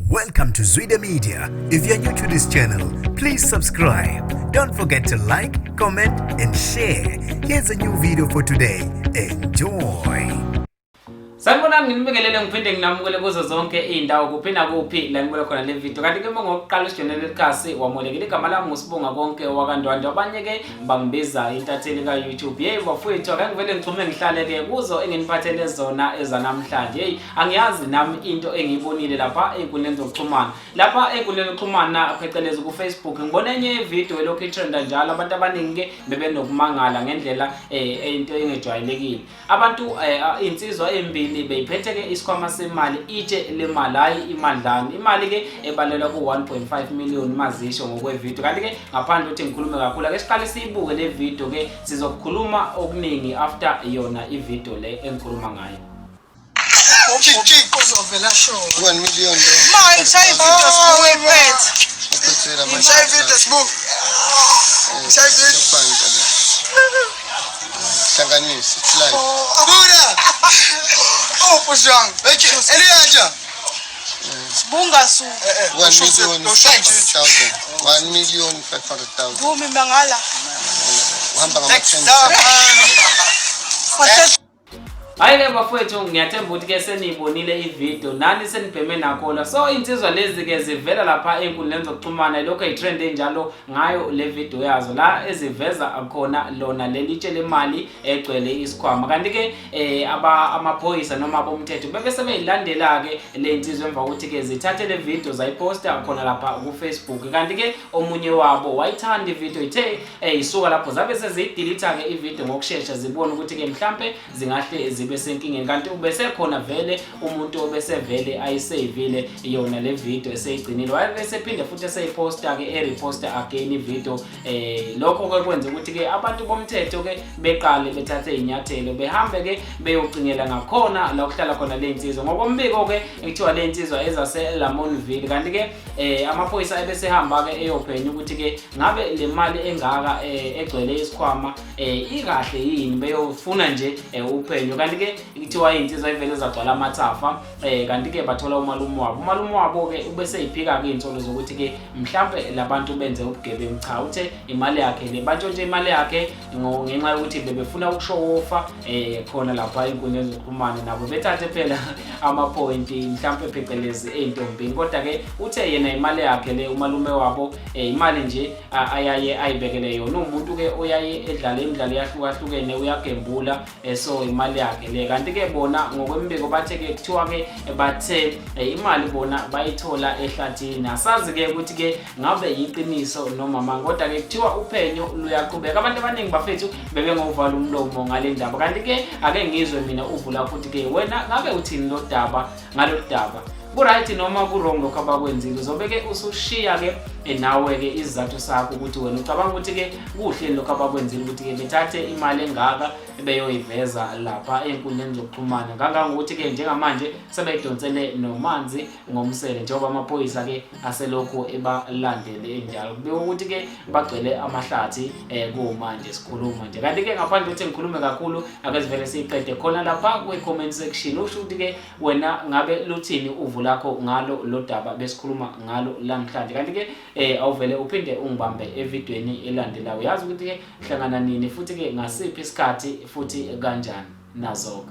Welcome to Zwida Media. If you're new to this channel, please subscribe. Don't forget to like, comment, and share. Here's a new video for today. Enjoy. Sanibonani nginibekelele ngiphinde nginamukele kuzo zonke indawo kuphina kuphi la ngibona khona le video kanti ke ngokuqala uJournal Kasi wamolekile igama lami ngusibonga konke wakandwandwe abanye ke bangibiza intatheli ka YouTube hey bafowethu ake ngivele ngixhume ngihlale ke kuzo enginiphathele zona ezanamhlanje hey angiyazi nami into engiyibonile lapha einkundleni zokuxhumana lapha einkundleni zokuxhumana phecelezi ku Facebook ngibona enye video elokhu itrenda njalo abantu abaningi ke bebenokumangala ngendlela into engejwayelekile abantu insizwa embili beyiphethe ke isikhwama semali itshe lemali hayi imandlana imali ke ebalelwa ku 1.5 million mazisho ngokwe video kanti ke ngaphandle ukuthi ngikhulume kakhulu ake siqale siyibuke le video ke sizokukhuluma okuningi after yona i video le engikhuluma ngayo. Uzovela show 1 million ma ngishaye video sibukwephethe ngishaye video sibuku ngishaye video hlanganisi slide buda pushang eliyaja sibunga su 1 million 500,000 vumi mangala uhamba ngama-10 Hayi ke bafowethu ngiyathemba ukuthi ke seniyibonile i video nani senibheme nakhona so insizwa lezi ke zivela lapha einkundleni zokuxhumana lokho itrend enjalo ngayo le video yazo la eziveza khona lona lelitshe lemali egcwele isikhwama kanti ke amaphoyisa noma abomthetho bebe sebeyilandela ke le insizwa emva ukuthi ke zithathe le video zayiposta khona lapha ku Facebook kanti ke omunye wabo wayithanda i video ithe isuka lapho zabe sezidelete ke i video ngokusheshsha zibona ukuthi ke mhlambe zingahle bese inkingeni kanti ubese khona vele umuntu obese vele ayisavile yona le video eseyigcinile wayebese phinde futhi eseyiposta ke reposta again i video lokho ke kwenza ukuthi ke abantu bomthetho ke beqale bethathe inyathelo behambe ke beyocingela ngakhona la kuhlala khona le insizwa ngokombiko ke ekuthiwa le insizwa ezase Lamontville kanti ke amaphoyisa ebese hamba ke eyophenya ukuthi ke ngabe le mali engaka egcwele isikhwama ikahle yini beyofuna nje uphenyo kanti ke ikuthiwa insizwa ivele zagcwala amathafa kanti ke bathola umalume wabo ke ubese iphika ke insolo zokuthi ke mhlambe labantu benze ubugebengu cha uthe imali yakhe le batshontshe imali yakhe ngenxa yokuthi bebefuna ukushow offer khona lapha einkundleni zokuxhumana nabo bethathe phela ama point mhlambe phecelezi eintombini kodwa ke uthe yena imali yakhe le umalume wabo imali nje ayaye ayibekele yona umuntu ke oyaye edlala imidlalo yahlukahlukene uyagembula so imali yakhe le kanti ke bona ngokwembiko bathe ke kuthiwa ke bathe imali bona bayithola ehlathini asazi ke ukuthi ke ngabe yiqiniso noma manje kodwa ke kuthiwa uphenyo luyaqhubeka abantu abaningi bafethu bebe ngovala umlomo ngale ndaba kanti ke ake ngizwe mina uvula futhi ke wena ngabe uthini lo daba ngalo daba kuright noma kurong lokho abakwenzile uzobeke usushiya ke nawe ke izathu sakho ukuthi wena ucabanga ukuthi ke kuhle lokho abakwenzile ukuthi ke bethathe imali engaka beyoyiveza lapha einkundleni zokuxhumana kangangokuthi ke njengamanje sebeyidonsele nomanzi ngomsele njengoba amaphoyisa ke aselokho ebalandele enjalo kube ukuthi ke bagcwele amahlathi kumanje sikhuluma nje kanti ke ngaphandle ukuthi ngikhulume kakhulu ake sivele siqede khona lapha ku comment section usho ukuthi ke wena ngabe luthini uvu lakho ngalo lo daba besikhuluma ngalo lamhlanje kanti ke awuvele uphinde ungibambe evidweni elandelayo yazi ukuthi ke hlangana nini futhi ke ngasiphi isikhathi futhi kanjani nazo